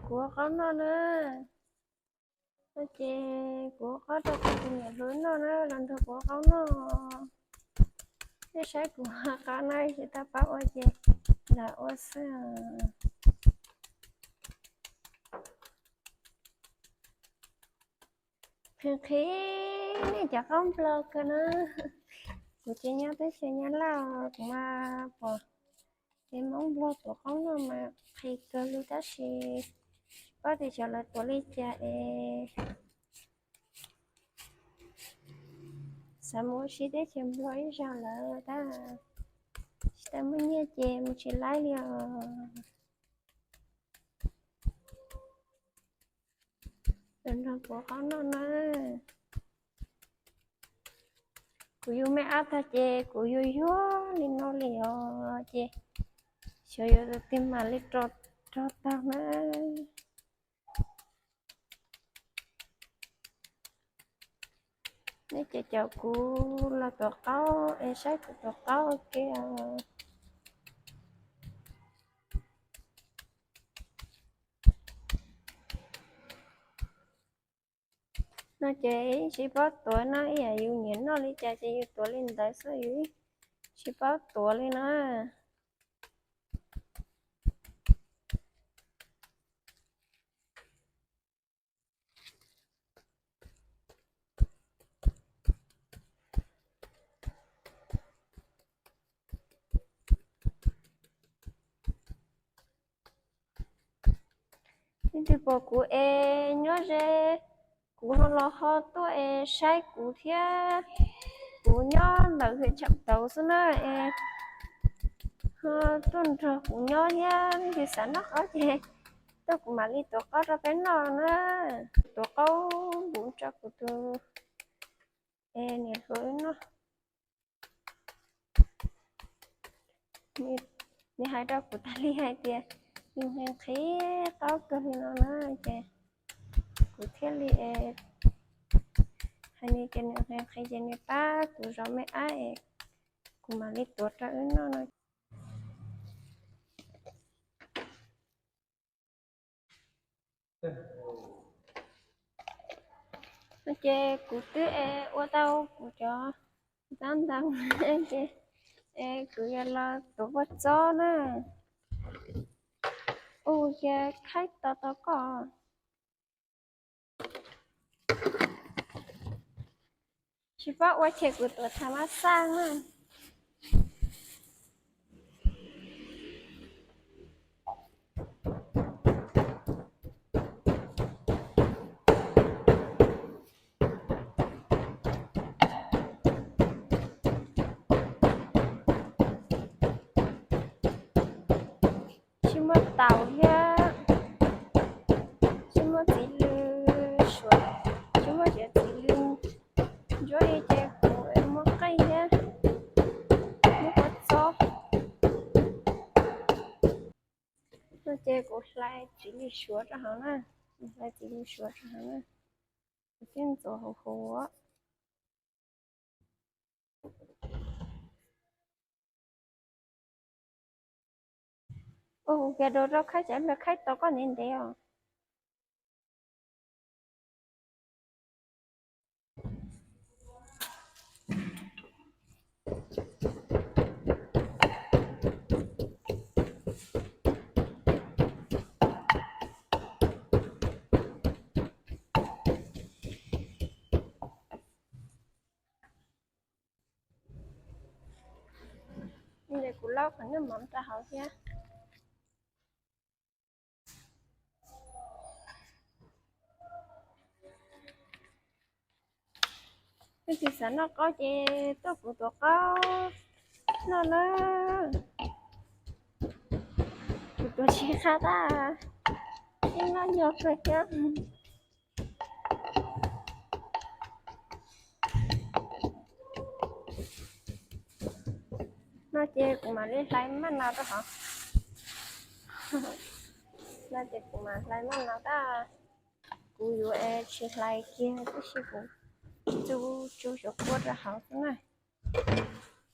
Kuv ua qaub noj na. No ces kuv ua qaub rau kuv tus niam hluas noj na, los nrog kuv ua qaub noj. Nej saib kuv ua qaub noj tsis tau pab ua ces lam ua xwb. Qhia qhia nej cov qaub nplog kawg na. Kuv tsis nyob teb chaws Nyab Laj, kuv mas pom tej Hmoob Nplog tuav qaub noj mas qhia kawg li tab sis tsis paub tias xyov lawv tuav li cas es xav mus ua si teb chaws Nplog ib zaug lawm tab sis tsis tau muaj nyiaj ces mus tsis laib li os. Los nrog kuv ua qaub noj na. Kuv yug me ab tag ces kuv yuag yuag li no li os ces xyov yuav tus twg mam li rog tau na. Nej ces caum kuv los tuav qaub es saib kuv tuav qaub ua ke os. No ces tsis paub tuav no ib yam yus nyiam noj li cas ces yus tuav li ntawd xwb, yus tsis paub tuav li no. Leej twg pom kuv es nyob ze kuv ho los ho tuaj es saib kuv thiab. Kuv nyob ntawm hwm chaw tauv xwb na es ho tuaj nrog kuv nyob thiab. Leej twg xav noj qaub ces tuaj kuv mam li tuav qaub rau peb noj na. Tuav qaub npuv rau kuv tus es niam hluas wb noj. Nws hais rau kuv tas li hais tias nws nqhis nqhis qaub kawg li no na ces kuv thiaj li hais nws tias nws nqhis nqhis ces nws pab kuv zov me ab es kuv mam li tuav rau wb noj no. Ces kuv twb es ua tau kuv cov tab ntau ces es kuv yuav los tuav kua txob na. Ua cia khaib to tau koj. Tsis paub ua ces kuv tuav thav mab xaj na. Tsis muaj taum thiab, tsis muaj txiv lws suav, tsis muaj cov txiv lws ntsuab li ces kuv muaj qeej thiab muaj kua txob. No ces kuv hlais txiv lws suav rau hauv na, hlais txiv lws suav rau hauv na, kuv thiaj ntxuav huv huv. Ua kuv kiag dua rau khaib, tsam ib pliag khaib tau koj ntev ntev os. Ces kuv laub qhov nyuj mov rau hauv thiab. Leej twg xav noj qaub ces tuaj kuv tuav qaub noj na. Kuv tuav tsis qab tab, ib noj nyuag kawg thiab. No ces kuv mam li hlais maj nau rau hauv. No ces kuv mam hlais maj nau tab, kuv yuav tsis hlais kiag tib si, kuv tsuj tsuj cov kua rau hauv xwb na.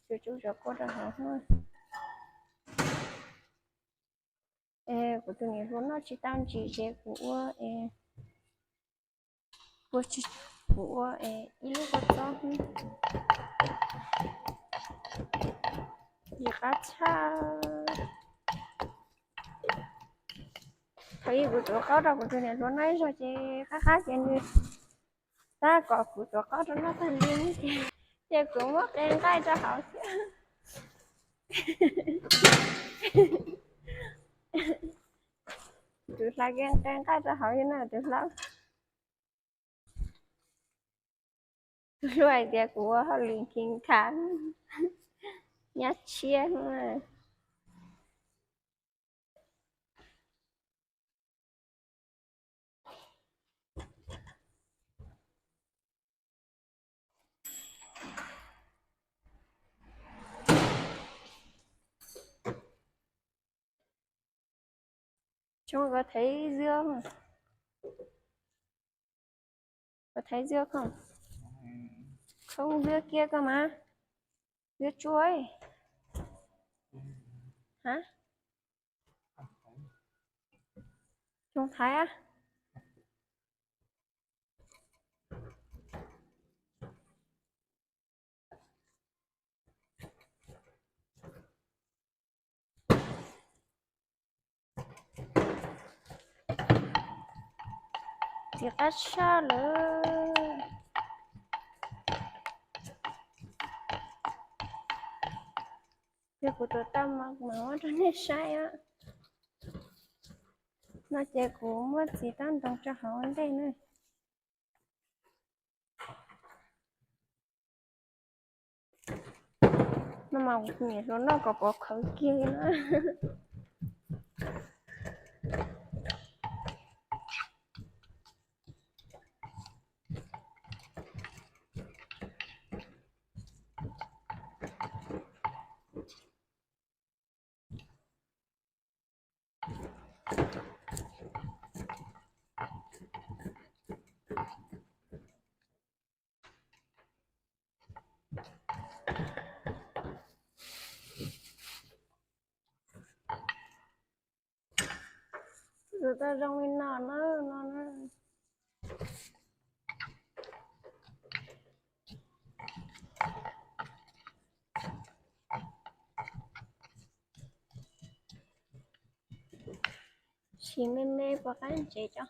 Tsuj tsuj cov kua rau hauv xwb. Kuv tus niam hluas noj tsis tau ntsis ces kuv ua, kuv ua ib lub kua txob, ntsis qab tshaj. Thaum ub kuv tuav qaub rau kuv tus niam hluas noj ib zaug ces qab qab ces nws tab kom kuv tuav qaub rau noj tag li ces, ces kuv muab qe nqaij rau hauv thiab. Tus hla qe nqaij rau hauv na tus hla. Tus hlub hais tias kuv ua hauj lwm kis khav, nyab tshiab. Tsoom koj thev dưa, koj thev dưa không? Không dưa kia cơ mà. Dưa chua ấy. Hả? Không thấy á. Txiv qab tshaj lawm. Yog kuv tuav tau mas mam muab rau nej saib. No ces kuv muab txiv tab ntoo rau hauv ua ntej na. No mas kuv niam hluas noj kom pov khawv kiag na. Tus tau zoo li no na, no na. Sim me me puas qab ntsev cov.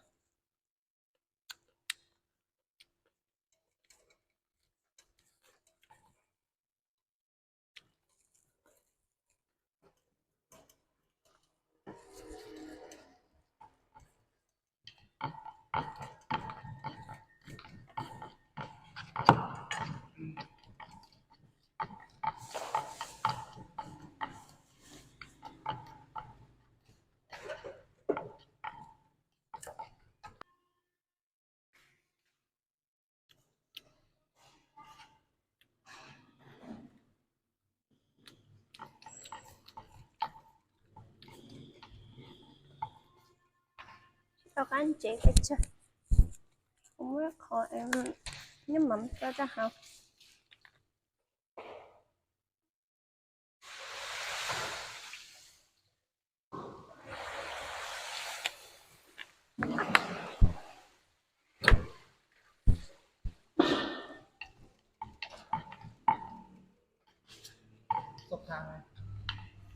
Tau qab ntsev pes tsawg. Kuv muab qhov nyob mov tso rau hauv.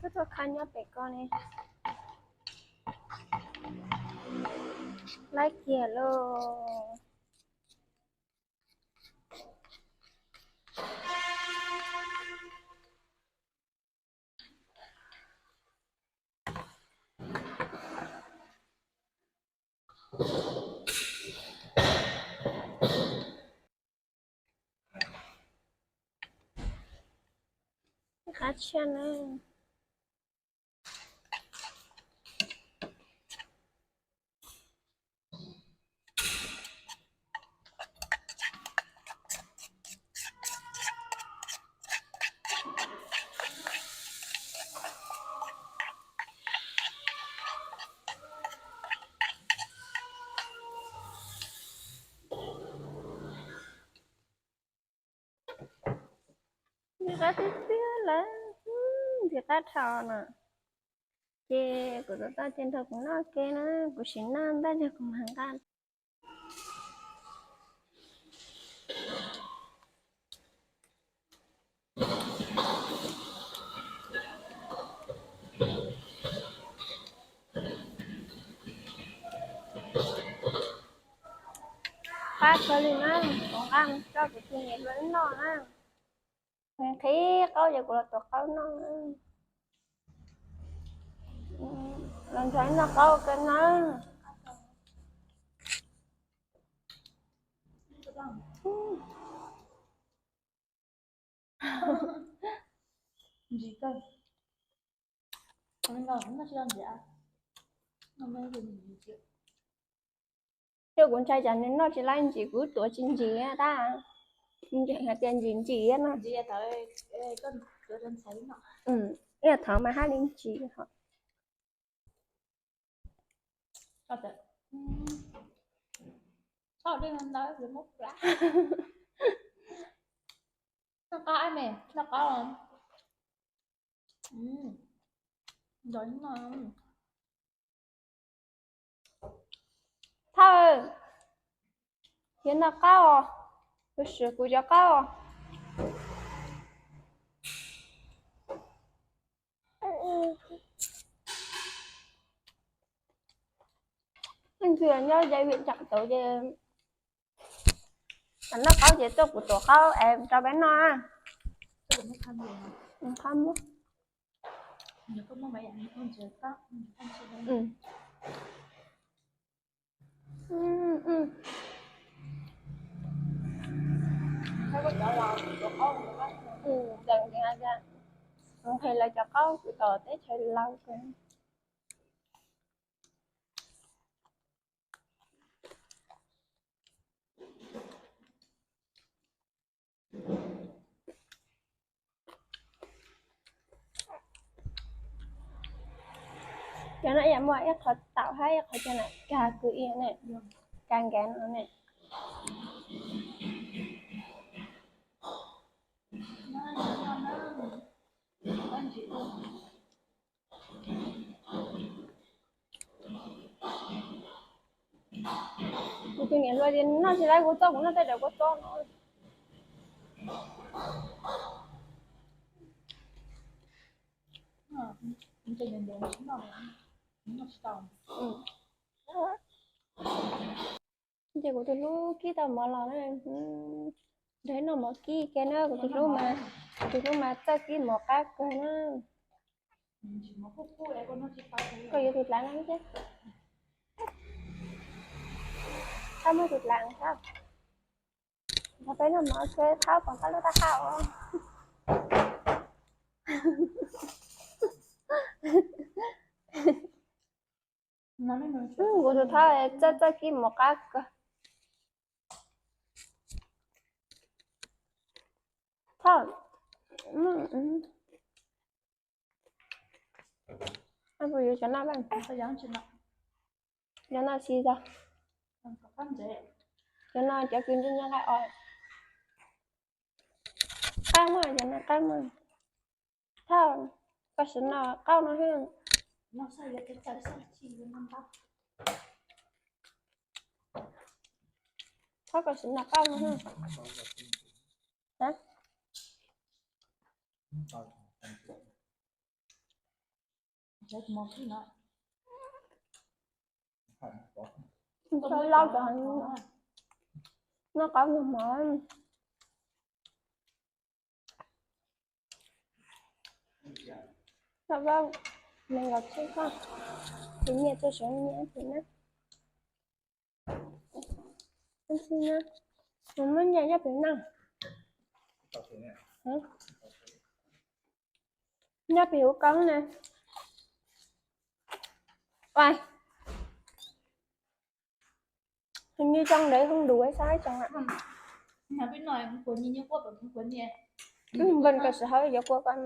Koj tuaj kha nyob pem ko ne. Laib kiag lauj. Qab tshaj na. Ntxim qab tiag tiag lawm, ntxim qab dhau na. Ces kuv tus toj ces nrog kuv noj ke na, kuv sim noj ntawd yog kuv mam nqa. Qab kawg li na, kuv nqa coj kuv tus niam hluas noj na. Nqhis qaub ces kuv los tuav qaub noj na. Los nrog noj qaub kawg na. Ntsim kawg. Yog kuv ntshai cas nws noj tsis laib ntsim, kuv tuav tsis ntsim tab. Hais tias ntsim ntsim no. Ib yam thov mas haj li ntsim ho. Noj qaub me, noj qaub. Thawj, yuav noj qaub os, yuav swm kuv cov qaub os. Leej twg nyob ze vim tsam tau ces noj qaub ces tuaj kuv tuav qaub es rau peb noj. Qab muab. Nqhis lawv cov qaub kuv tom teb chaws Laus kawg. Cov no ib yam muaj ib qho taum hab ib qho cov na kag kws ib ne, kag nkav no ne. Kuv tus niam hluas ces noj tsis laib kua txob, kuv noj tej daim kua txob no. Ces kuv tus hlub kib tau mov los na, nrog noj mov kib kiag na, kuv tus hlub mas, kuv tus hlub mas txawj kib mov qab kawg na. Koj yuav tus dlav no thiab. Thaub muab tus dlav thaub. Nrog peb noj mov thiab thaub kom koj lub taub hau. Kuv tus thaub txawj txawj kib mov qab kawg. Thaub, yuav cov no, cov no tsis tau. Cov no cov kws ntsej nyob nqaij os. Qab mas, cov no qab mas. Thaub, koj sim noj qaub no. Thaub, koj sim noj qaub no. Lauj, lauj, noj qaub noj mov. Thaub, nees nkaum tsib koj, tus nyiaj tuaj seev nyiaj tus na. Nws muab nyiaj nyob pem na. Nyob pem hauv koob na. Hình như trong đấy không đủ hay sao ấy chồng ạ. Vân có sửa hơi giờ của con.